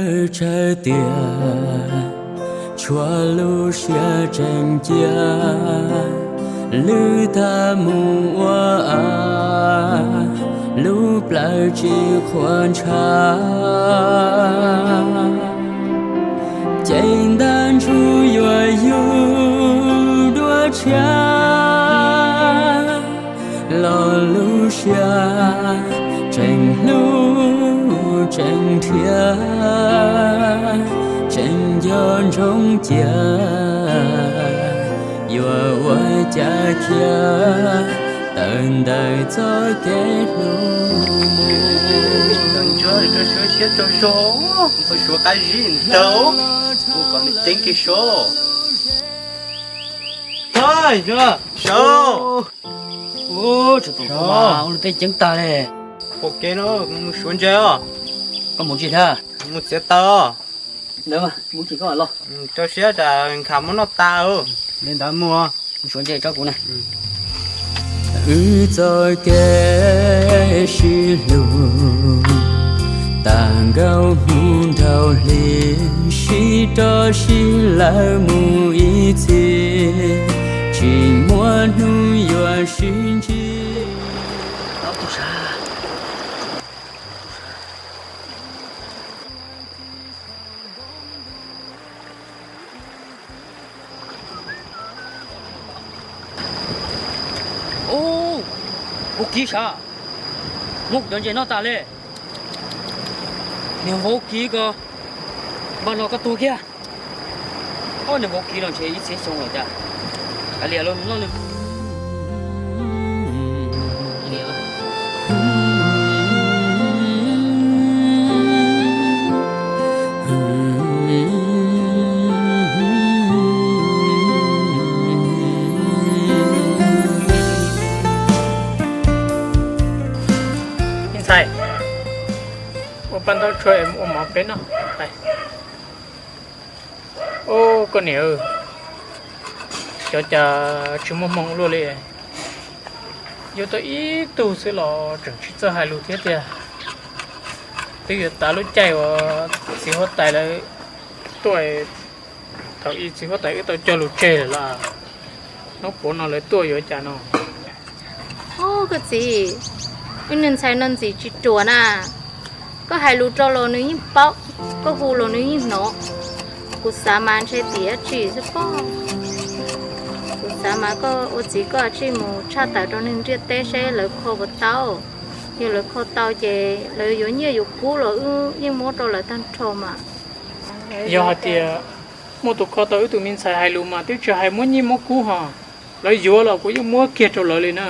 Tsawg tias tshuav lub siab tseem cia, lwj tag mus ua av, lub plawv tsis qhuav ntshav. Ces ntag ntsug yuav yug dua tshiab, los lub siab tseem hlub tseem nrhiav, tseem nco ntsoov cia, yuav ua cas khiav tawm ntawm txoj kev hlub. Ntsuag rau suav siab rau zog, ua suav qab zib ntau, ua kom nws ceeb kiag so. Thoj, Sau. Ua lub teb ceeb tag li. Pom kev no mus suav ntses os. Koj mus tsis thiab? Mus txiav taws os. Ntawd mas mus tsis koj los. Rau siab tsam nkhav muab noj tas. Li ntawd mus. Mus suav ntses tso kuv na. Wb txoj kev sib hlub, tag nkaus hnub nraug hli, sib rov sib lawv mus ib txhis, tsis muaj hnub yuav sib ntsib. Ub, vauv kiv sav, muab kuv cov ntses noj tas li. Niag vauv kiv ko, npaj no koj tuag kiag. Ob, niag vauv kiv no ntshe ib txhiab xyoo lawm cas. Kav liam los noj nws. Me ntxhais, ua paj ntaub tshuaj es ua mov peb noj. Ub, koj niam, xyov cas tsis muaj hmoo luaj li. Yuav tau ib tug xwb los tseem tsis txawj hais lus thiab tiag. Twb yuav tas lub caij uas txiv huab tais lawv tuaj, thaum ub txiv huab tais wb tau cog lus tseg lawm los, hnub puav no lawv tuaj yuav cas no. Ub, koj txiv, wb niag ntxhais no ntxim tsis ruam na. Koj hais lus rau los nws yeej paub, koj hu los nws yeej hnov. Kuv xav mas ntshe tiam tsim xwb pob. Kuv xav mas koj ua txiv koj tsij mus tshaj tawm rau neeg ntiaj teb seb lawv kho puas tau. Yog lawv kho tau ces lawv yuav nyiaj yuav kub los wb yeej muab rau lawv tag nrho mas. Yog hais tias muaj tus kho tau wb tus me ntxhais hais lus mas twb tsis hais muab nyiaj muab kub ho, lawv yuav los kuv yeej muab kiag rau lawv li na.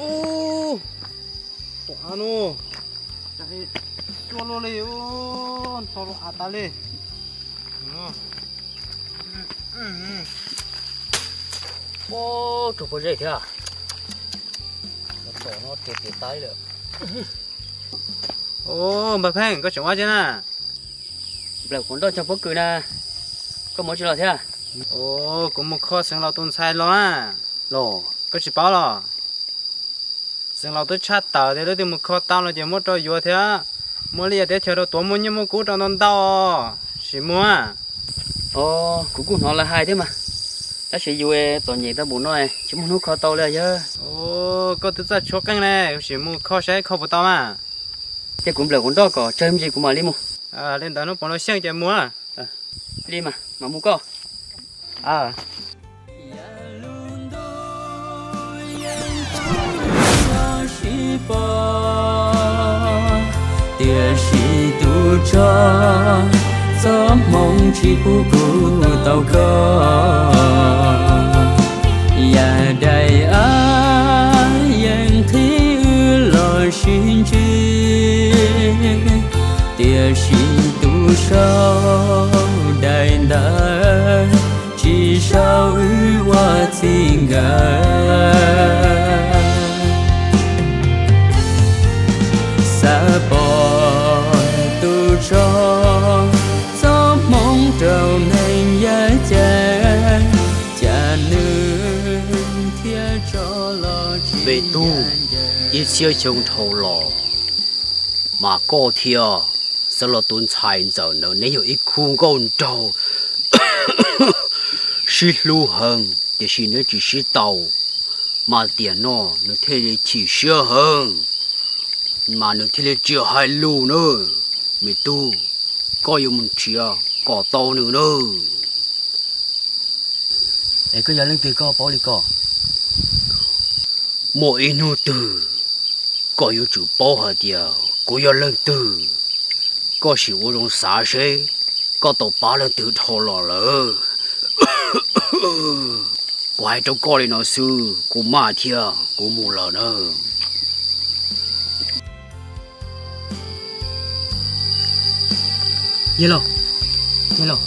Ub, tus av no, cas li cua luaj li, ntxhov lub av tas li. Ub, tsuag pob zeb thiab. Tom no tias tias taib lawm. Ub, Npawg Pheej, koj tseem ua dab tsi na? Nplawm quav nroj cog pob kws na, koj mus tsis los thiab? Ub, kuv mus kho Xeev Laus tus ntxhais los na. Los? Koj tsis paub los? Xeev Laus twb tshaj tawm tias leej twg mus kho tau los ces muab rau yuav thiab, muaj li yog teb chaws rau tuav muaj nyiaj muaj kub rau ntau ntau, sim mus. Os, kuv kuj hnov lawv hais thiab mas, tab sis yus txom nyem tau npaum no tsis muaj hnub kho tau li yawg. Ub, koj twb txawj tshuab qeej ne, sim mus kho saib kho puas tau mas. Ces kuv nplawm quav nroj kom tsawg me ntsis kuv mam li mus. Li ntawd hnub puav no xyeej ces mus. Li mas, mam mus koj. Tiam sis tus tsov txoj hmoo tsis pub kuv tau koj. Yam daim av yeej qhib wb los sib ntsib, tiam sis tus sau daim ntawv tsis sau wb ua txij nkawm. Xav pom tus tsov txoj hmoo rau neeg yaj ceeb, Me tub, ib txhiab xyoo dhau los, mas koj thiab Xeev Laus tus ntxhais ntxawm ntawd neb yog ib khub nkauj nraug sib hlub heev, tiam sis neb tsis sib tau, mas tiam no nws thiaj li chim siab heev, mas nws thiaj li tsis hais lus na. Me tub, koj yuav mus nrhiav kom tau nws na. Es koj yog leej twg koj paub li ko? Muaj ib hnub twg koj yuav tsum paub hais tias kuv yog leej twg. Koj sim ua zoo xav seb koj tau pab leej twg dhau los lawm. Kuv hais rau koj li no xwb, kuv maj thiab kuv mus lawm na. Yog los, yog los.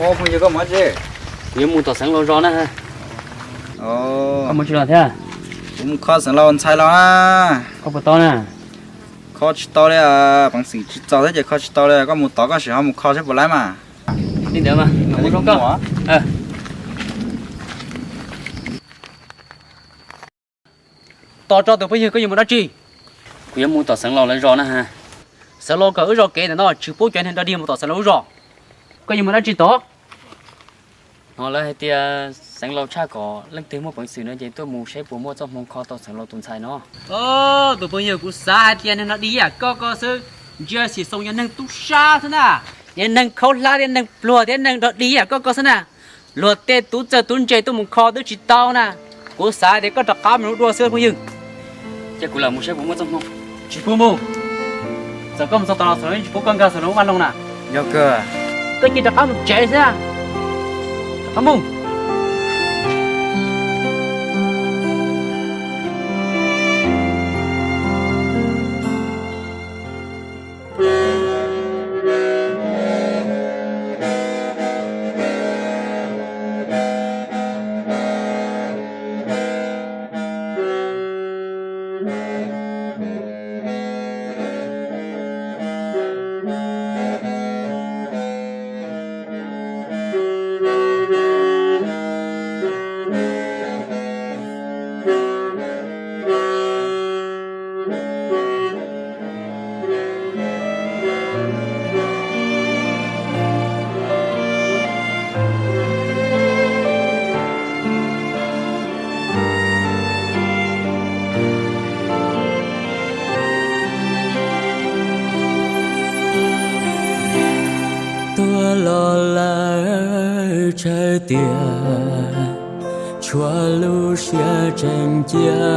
Ua phooj ywg, koj mus dab tsi? Kuv yuav mus tom Xeev Laus zos na. Koj mus tsis los thiab? Kuv mus kho Xeev Laus ntxhais los na. Kho puas tau na? Kho tsis tau li, peev xwm tsis txaus thiab ces kho tsis tau li. Koj mus tod koj sim ho mus kho seb puas laib mas. Li ntawd mas, kuv zoo koj. Tos tso tus phooj ywg, koj yuav mus dab tsi? Kuv yuav mus tom Xeev Laus lawv zos na. Xeev Laus nkawd wb zos kev ntawm no tsis pub cov neeg dog dig mus tom Xeev Laus lub zos. Koj yuav mus dab tsi tod? No lawv hais tias Xeev Laus tshaj kom leej twg muaj peev xwm no ces tuaj mus seb puas muaj txoj hmoo kho tau Xeev Laus tus ntxhais no. Tus phooj ywg, kuv xav hais tias neeg dog dig yam koj ko xwb, ntsia xim xoo yog neeg tub sab xwb na. Yog neeg khaub hlab thiab neeg pluag thiab neeg dog dig yam koj ko xwb na. Luag tej tub txawj tub ntse tuaj mus kho twb tsis tau na. Kuv xav tias koj rov qab mus lub dua xwb phooj ywg. Ces kuv lam mus saib puas muaj txoj hmoo. Tsis pub mus. Txawm koj mus txog tom los xwb tsis pub koj nkag saum lub vaj loog na. Yog kawg. Koj cia rov qab mus tsev xwb. Rov qab mus. Tuag los lawm tsawg tiam, tshuav lub siab tseem cia,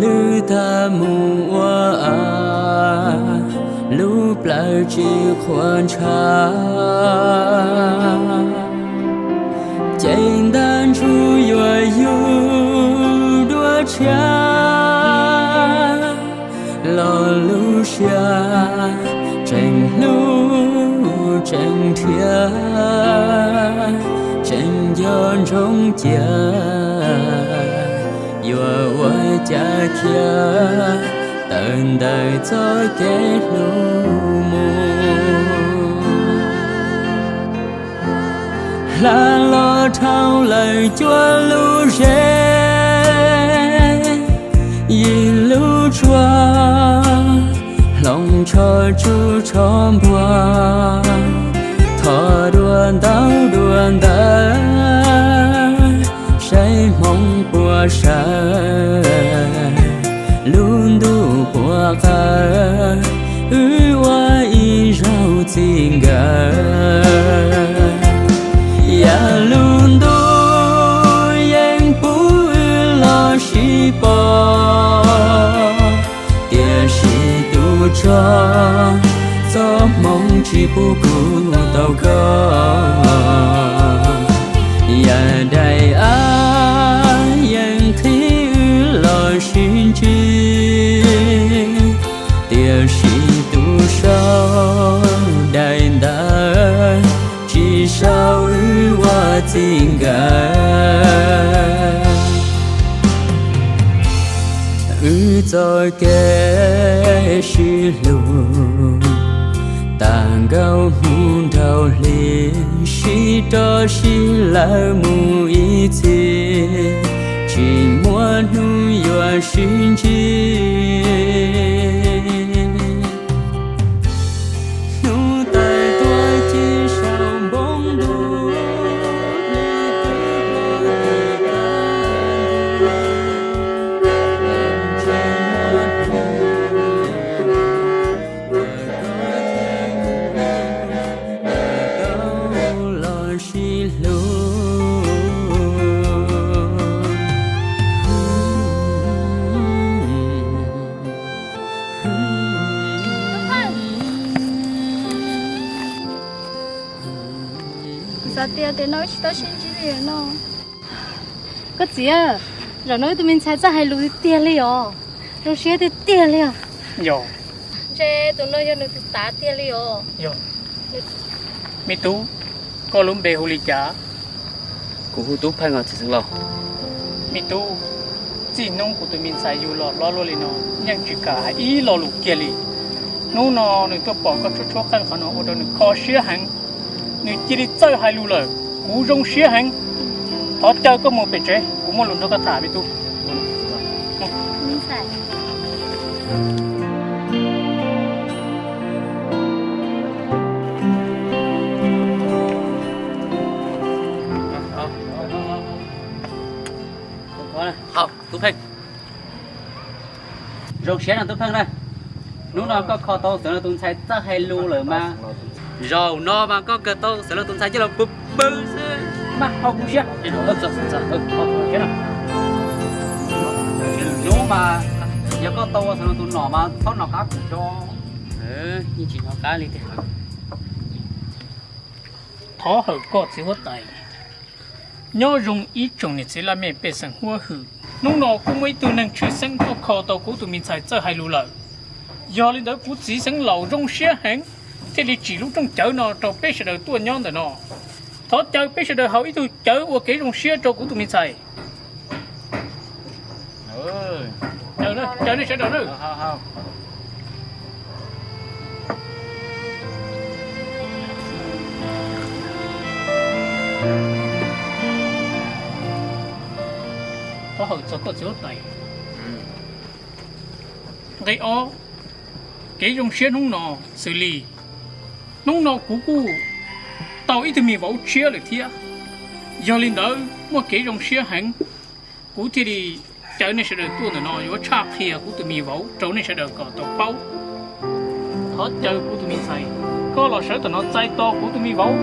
lwj tag mus ua av, lub plawv tsis qhuav ntshav. Ces ntag ntsuj yuav yug dua tshiab, los lub siab tseem hlub tseem nrhiav, tseem nco ntsoov cia, yuav ua cas thiab tawm ntawm txoj kev hlub mus. Hla los dhau lawm cua lub zes, yim lub tsua hloov tsho tsuj tsho npua, thov dua ntaub dua ntawv, saib hmoov puas sawv, lub ntuj puas qawv, wb ua ib zaug txij nkawm. Yam lub ntuj yeej pub wb los sib pom, tiam sis tus tsov txoj hmoov tsis pub kuv tau koj. Yam daim av yeej qhib wb los nkawd. Wb txoj kev sib hlub tag nkaus hnub nraug hli, sib rov sib lawv mus ib txhis, tsis muaj hnub yuav sib ntsib. Hnub tawm tuaj ci sau npoo ntuj, los sib hlub. Kuv xav tias tias no tsis tau sib ntsib li no. Koj txiv, zaum no wb tus me ntxhais txawj hais lus tiag tiag li os, zoo siab tiag tiag li os. Ntshe tus no yog nws tus tav tiag li os. Me tub, koj lub npe hu li cas? Kuv hu Tub Pheej os txiv xeev laus. Me tub, txij hnub kuv tus me ntxhais yug los hlob luaj li no yeej tsis kam hais ib lo lus kiag li. Hnub no nws tuaj pom koj tshuab tshuab qeej qhov no ua rau nws kho siab heev. Nws cia li txawj hais lus lawm, kuv zoo siab heev. Thov caw koj mus pem tsev, kuv muaj lus nrog koj tham me tub. Tub Pheej, zoo siab no Tub Pheej na. Hnub no koj kho tau Xeev Laus tus ntxhais txawj hais lus lawm mas, zaum no mas koj kawg tau Xeev Laus tus ntxhais coj los pw pw xwb. Maj hau kuv siab. Hnub mas yog koj tau ua Xeev Laus tus nom mas txhob nov qab kuv tso. Yeej tsis nov qab li tiag. Thov hawm koj txiv huab tais. Nyob zoo ib tsoom niam txiv laj mej pej xeem huab hwm. Hnub no kuj muaj ib tug neeg tshwj xeeb tuaj kho tau kuv tus me ntxhais txawj hais lus lawm. Yog li ntawd kuv txiv Xeev Laus zoo siab heev, thiaj li tsim lub rooj cawv no rau peb sawv daws tuaj nyob ntawm no. Thov caw peb sawv daws haus ib tug cawv ua kev zoo siab rau kuv tus me ntxhais. Caw nej sawv daws na. Thov hawm txog koj txiv huab tais. Nqe ob, kev zoo siab hnub no xws li hnub no kuv kuj tau ib tug me vauv tshiab lawm thiab. Yog li ntawd muaj kev zoo siab heev, kuv thiaj li caw nej sawv daws tuaj ntawm no yuav tshaj qhia kuv tus me vauv rau nej sawv daws kom tau paub. Thov caw kuv tus me ntxhais, koj los sawv tom no txais tos kuv tus me vauv.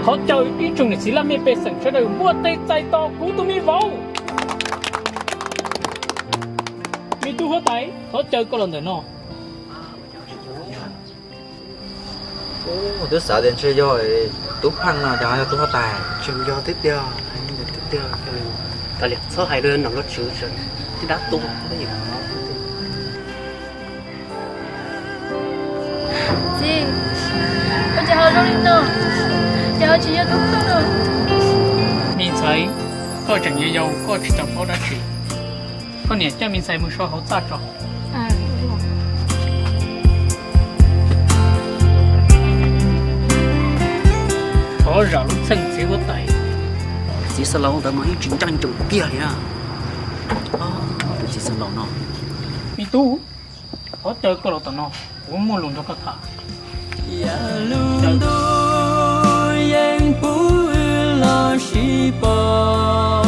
Thov caw ib tsoom niam txiv laj mej pej xeem sawv daws npuaj teg txais tos kuv tus me vauv. Me tub huab tais, thov caw koj los ntawm no. Twb xav tias ntshe yog Tub Pheej no, cas yog tub huab tais. Tseem yog tiag tiag, tiag tiag. Txhob hais lus nom lus tswv, tib dab tuaj. Txiv, koj cas ho zoo li no, cas ho tsis yog Tub Pheej no. Me ntxhais, koj tseem yau yau, koj tsis tau paub dab tsi. Koj niam coj me ntxhais mus so hauv txaj tso. Thov zam lub txim txiv huab tais. Txiv Xeev Laus ntawd mas yeej tsis ntseeg tseem kiag li na. Tus txiv Xeev Laus no. Me tub, thov caw koj los tom no, kuv muaj lus nrog koj tham. Yam lub ntuj yeej pub los sib pom,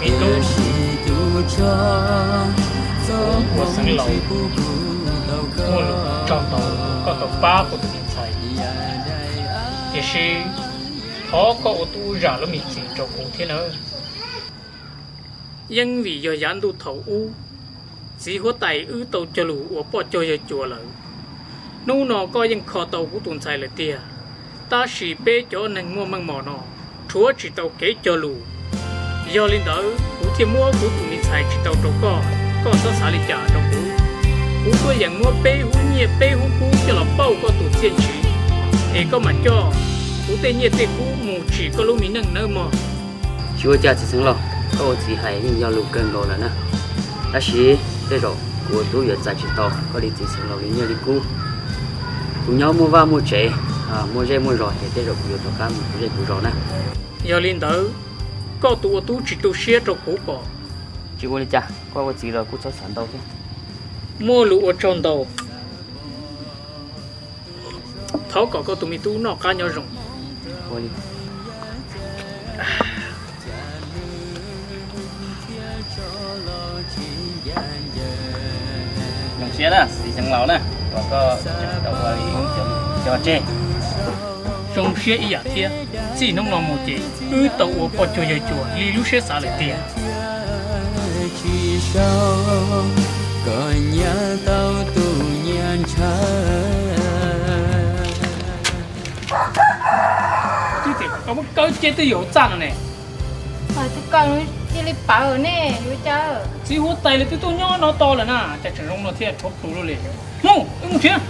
tiam sis tus tsov txoj hmoo tsis pub kuv tau koj. Muaj lus tso tau koj tau pab kuv tus me ntxhais, tiam sis thov koj ua tub zam lub me txim rau kuv thiab nawb. Yeej vim yog yav ntuj thaum ub, txiv huab tais wb tau cog lus ua poj cog yawg cua lawm. Hnub no koj yeej kho tau kuv tus ntxhais lawm tiag, tab sis peb cov neeg muaj meej mom no rhuav tsis tau kev cog lus. Yog li ntawd kuv thiaj muab kuv tus me ntxhais tsis tau rau koj, koj txhob xav li cas rau kuv. Kuv tuaj yeem muab peb hub nyiaj peb hub kub coj los pauj koj tus txiaj ntsig, es koj mam coj kuv tej nyiaj tej kub mus tsim koj lub me neej nawb mog. Tsis ua cas txiv xeev laus, koj ua txiv hais yeej yog lus kawg nkaus lawm na. Tab sis tej zaum kuv ua tub yuav txais tsis tau koj li txiv xeev laus li nyiaj li kub. Kuv nyob muaj vaj muaj tsev, muaj zej muaj zos ces tej zaum kuv yuav rov qab mus kuv zej kuv zos na. Yog li ntawd, koj tus ua tub tsis tu siab rau kuv pom. Tsis ua li cas, koj ua txiv los kuj txhob xav ntau thiab. Muaj lus ua tsaug ntau. Thov kom koj tus me tub noj qab nyob zoo. Zoo siab na, txiv xeev laus na, uas koj tseem tau ua li cov tseg. Zoo siab ib yam thiab, txij hnub no mus ces wb tau ua poj cuag yawg cuag li lub siab xav lawm tiag. Tsis sau kom nyab tau tus nyiaj ntshaw. Twb tias kom koj muab kawb ceb twb yuav hauv txaj no ne. Twb kawb cia li pawv ne, yuav cas. Txiv huab tais lawv twb tuaj nyob no tos lawm na, cas tseem zoo no thiab, tshuav plhus luaj li. Mus, wb mus nrhiav.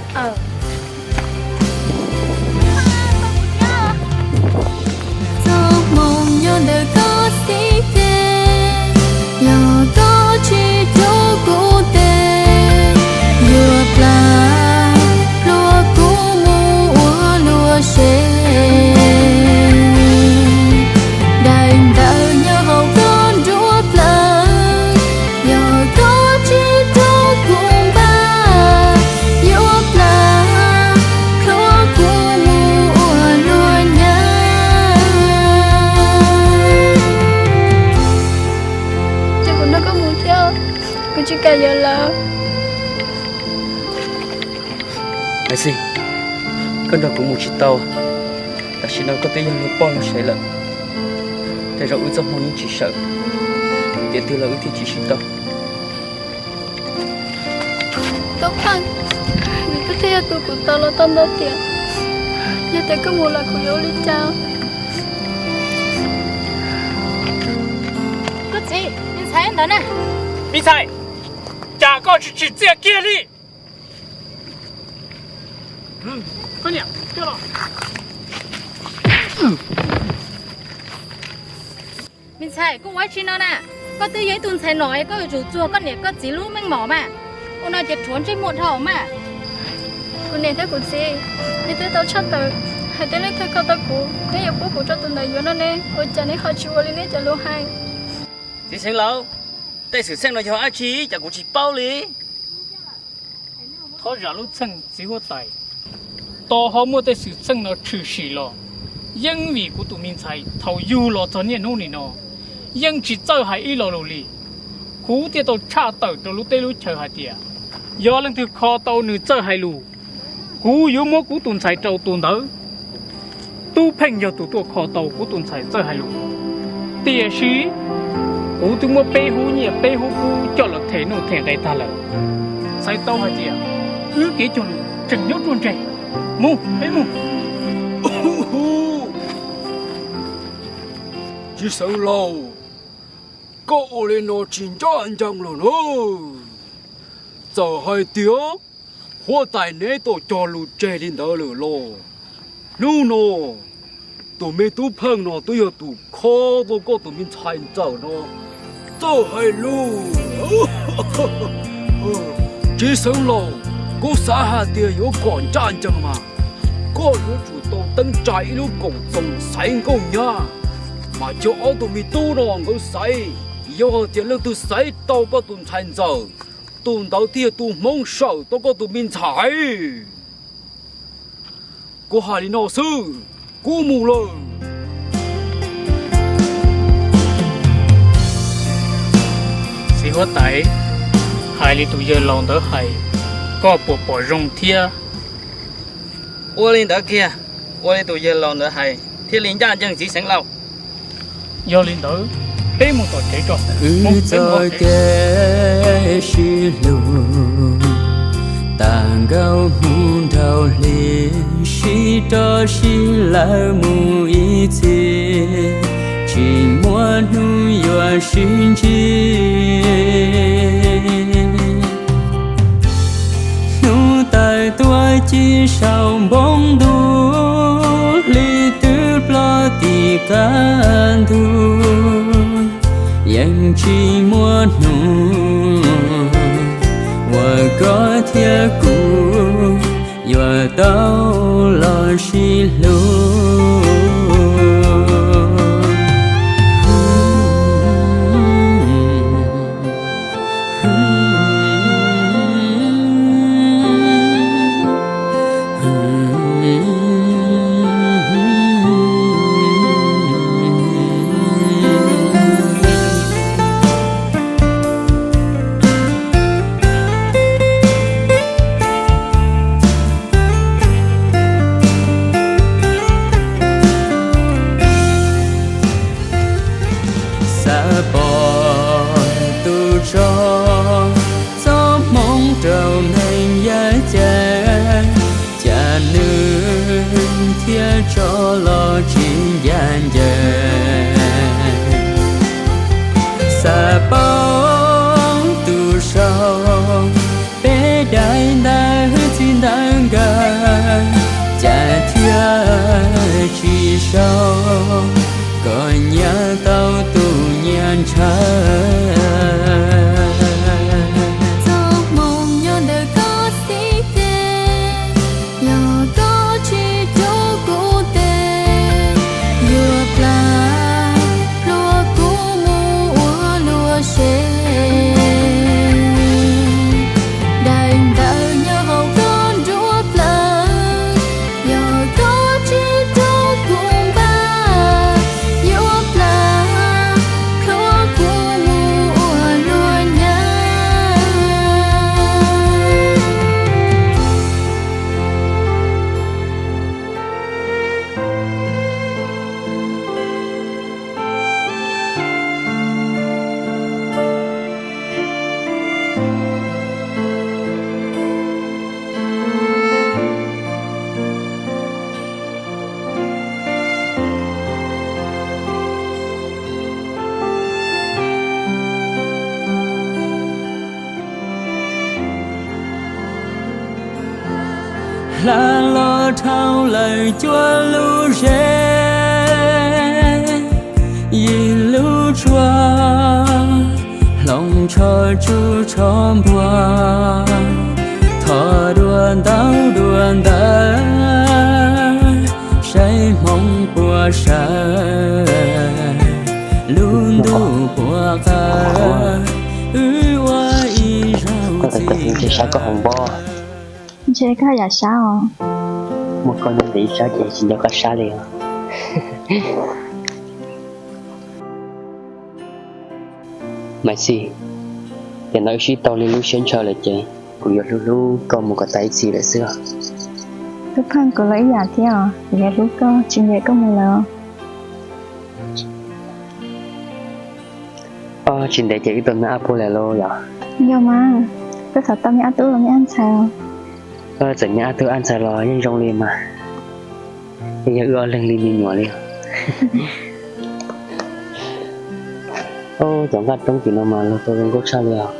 Txoj hmoo nyob ntawm koj xib tes, yog koj tsis rub kuv tes, yuav plam plhuav kuv mus ua luag se. Daim ntawv nyob hauv koj nruab plawv, yog koj tsis rub kuv npaj, yuav plam plhuav kuv mus ua luag nyab. Ces kuv nrog koj mus thiab, kuv tsis kam yuav lawm. Maiv Xis, koj nrog kuv mus tsis tau, tam sim no koj twb yog luag poj luag sev lawm, tej zaum wb txoj hmoo yeej tsis sawv, tiam twg los wb thiaj tsis sib tau. Tub Pheej, koj thiaj yog tus kuv tos los tau ntau tiam, yog tias koj mus lawm kuv yuav ua li cas? Koj txiv, me ntxhais ntawd na. Me ntxhais, cas koj tsis tsim txiaj kiag li? Me ntxhais, koj ua dab tsi no na? Koj twb yog ib tug ntxhais nom es koj yuav tsum txuag koj niam koj txiv lub meej mom mas. Ua no ces rhuav ntsej muag dhau mas. Kuv niam thiab kuv txiv, neb twb tau tshaj tawm hais tias leej twg kho tau kuv, neb yuav pub kuv rau tus ntawd yuav no ne, ua cas neb ho tsis ua li neb cov lus hais? Txiv xeev laus, tej xwm txheej no yog dab tsi cas kuv tsis paub li? Thov zam lub txim txiv huab tais, tos ho muaj tej xwm txheej no tshwm sim los, yeej vim kuv tus me ntxhais thaum yug los txog niaj hnub nim no yeej tsis txawj hais ib lo lus li. Kuv thiaj tau tshaj tawm rau lub teb lub chaw hais tias yog leej twg kho tau nws txawj hais lus, kuv yuav muab kuv tus ntxhais rau tus ntawd. Tub Pheej yog tus tuaj kho tau kuv tus ntxhais txawj hais lus, tiam sis kuv twb muab peb hub nyiaj peb hub kub coj los them nuj them nqe tag lawm. Txhais tau hais tias wb kev cog lus tseem nyob ruaj ntseg. Mus, peb mus. Txiv xeev laus, koj ua li no tsis ncaj ncees lawm na. Txawm hais tias huab tais neb tau cog lus tseg li ntawd lawm los, hnub no tus me Tub Pheej no twb yog tus kho tau koj tus me ntxhais ntxawm no txawj hais lus. Txiv xeev laus, kuv xav hais tias yuav kom ncaj ncees mas koj yuav tsum tau teeb tsa ib lub koom txoos xaiv nkauj nyab, mas cov ob tug me tub no nkawd xaiv. Yog tias leej twg xaiv tau koj tus ntxhais ntxawm, tus ntawd thiaj yog tus hmoob sawm tau koj tus me ntxhais. Kuv hais li no xwb, kuv mus lawm. Txiv huab tais, hais li tus yawg laus ntawd hais, koj puas pom zoo thiab? Ua li ntawd kiag, ua li tus yawg laus ntawd hais thiaj li ncaj ncees txiv xeev laus. Yog li ntawd, peb mus tom tsev tso. Wb txoj kev sib hlub, tas nkaus hnub nraug hli, sib rov sib lawv mus ib txhis, tsis muaj hnub yuav sib ntsib. Ib saum npoo ntuj hli twb ploj tim qab ntug, yeej tsis muaj hnub uas koj thiab kuv yuav tau los sib hlub. Xav pom tus tso txoj hmoo rau neeg yaj ceeb, cas nws thiaj tso los tsis ncaj ncees. Xav paub tus sau peb daim ntawv txij ntawv nkawd, cas thiaj tsis sau kom nyias tau tus nyias ntshaw. Txoj hmoo nyob ntawm koj xib teg, yog koj tsis rub kuv tes, yuav plam plhuav kuv mus ua luag se. Daim ntawv nyob hauv koj nruab plawv, yog koj tsis rub kuv npaj, yuav plam plhuav kuv mus ua luag nyab. Hla los dhau lawm cuaj lub zes, yim lub tshuaj hloov tsho tsuj tsho npua, thov dua ntaub dua ntawv, saib hmoov puas sawv, lub ntuj puas qaws, wb ua ib zaug txij nkawm. Ntshe koj yam sab os. Muaj koj nyob ntawm ib sab ces tsis nco qab sab li os. Maiv Xis, tiam no wb sib tau li lub siab ntshaw lawm ces kuv yuav hlub hlub koj mus kom tas ib txhis lawm xwb os. Tub Pheej, kuv los ib yam thiab os, kuv yuav hlub koj tsis ncaim koj mus lawm os. Tsis ntev ces wb tau me ab puag lawm lauj yom? Yog mas, koj xav tau me ab tub los me ab ntxhais os? Txawm me ab tub ab ntxhais los yeej zoo li mas, yeej yog wb ob leeg li me nyuam li. Cov nqaj roob tim no mas luag tau zoo nkauj tshaj li os.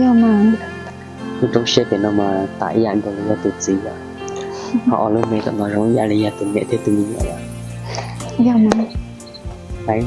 Yog mas. Lub roob siab pem no mas tas ib yam nkaus li yog tus txiv yom, ho ob lub me tom no zoo ib yam li yog tus niam thiab tus me nyuam yom. Yog mas. Ais,